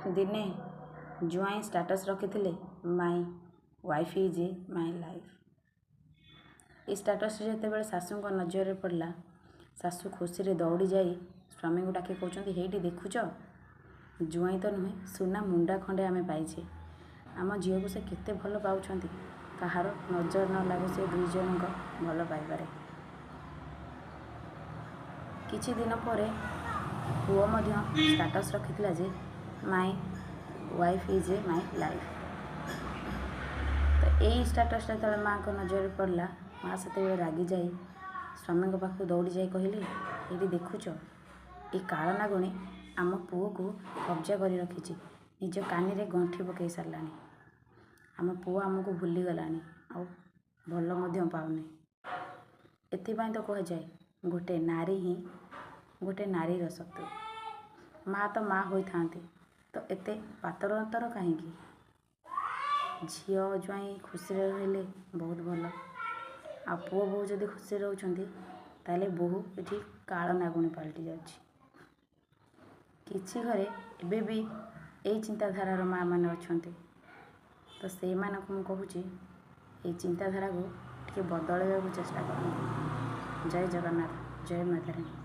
ଦିନେ ଜ୍ୱାଇଁ ଷ୍ଟାଟସ୍ ରଖିଥିଲେ, "My wife is a my life"। A status ଯେତେବେଳେ ଶାଶୁଙ୍କ ନଜରରେ ପଡ଼ିଲା, ଶାଶୁ ଖୁସିରେ ଦୌଡ଼ି ଯାଇ ସ୍ୱାମୀଙ୍କୁ ଡାକି କହୁଛନ୍ତି, "ହେଇଟି ଦେଖୁଛ, ଜ୍ୱାଇଁ ତ ନୁହେଁ, ସୁନା ମୁଣ୍ଡା ଖଣ୍ଡେ ଆମେ ପାଇଛେ। ଆମ ଝିଅକୁ ସେ କେତେ ଭଲ ପାଉଛନ୍ତି। କାହାର ନଜର ନ ଲାଗୁ ସେ ଦୁଇ ଜଣଙ୍କ ଭଲ ପାଇବାରେ।" କିଛି ଦିନ ପରେ ପୁଅ ମଧ୍ୟ ଷ୍ଟାଟସ୍ ରଖିଥିଲା ଯେ "My wife is a my life"। ତ ଏଇ ଷ୍ଟାଟସ୍ଟା ଯେତେବେଳେ ମାଆଙ୍କ ନଜରରେ ପଡ଼ିଲା, ମା ସେତେବେଳେ ରାଗିଯାଇ ସ୍ୱାମୀଙ୍କ ପାଖକୁ ଦୌଡ଼ି ଯାଇ କହିଲେ, "ଏଇଠି ଦେଖୁଛ, ଏ କାଳ ନାଗୁଣୀ ଆମ ପୁଅକୁ କବ୍ଜା କରି ରଖିଛି। ନିଜ କାନିରେ ଗଣ୍ଠି ପକାଇ ସାରିଲାଣି। ଆମ ପୁଅ ଆମକୁ ଭୁଲିଗଲାଣି ଆଉ ଭଲ ମଧ୍ୟ ପାଉନି।" ଏଥିପାଇଁ ତ କୁହାଯାଏ, ଗୋଟେ ନାରୀ ହିଁ ଗୋଟେ ନାରୀର ଶତ୍ରୁ। ମା ତ ମା ହୋଇଥାନ୍ତି, ତ ଏତେ ପାତର ଅନ୍ତର କାହିଁକି? ଝିଅ ଜ୍ୱାଇଁ ଖୁସିରେ ରହିଲେ ବହୁତ ଭଲ। ଆଉ ପୁଅ ବୋହୂ ଯଦି ଖୁସିରେ ରହୁଛନ୍ତି, ତାହେଲେ ବୋହୂ ଏଠି କାଳ ନାଗୁଣୀ ପାଲଟି ଯାଉଛି। କିଛି ଘରେ ଏବେ ବି ଏଇ ଚିନ୍ତାଧାରାର ମା ମାନେ ଅଛନ୍ତି। ତ ସେଇମାନଙ୍କୁ ମୁଁ କହୁଛି, ଏଇ ଚିନ୍ତାଧାରାକୁ ଟିକେ ବଦଳାଇବାକୁ ଚେଷ୍ଟା କରନ୍ତୁ। ଜୟ ଜଗନ୍ନାଥ, ଜୟ ମା ତାରିଣୀ।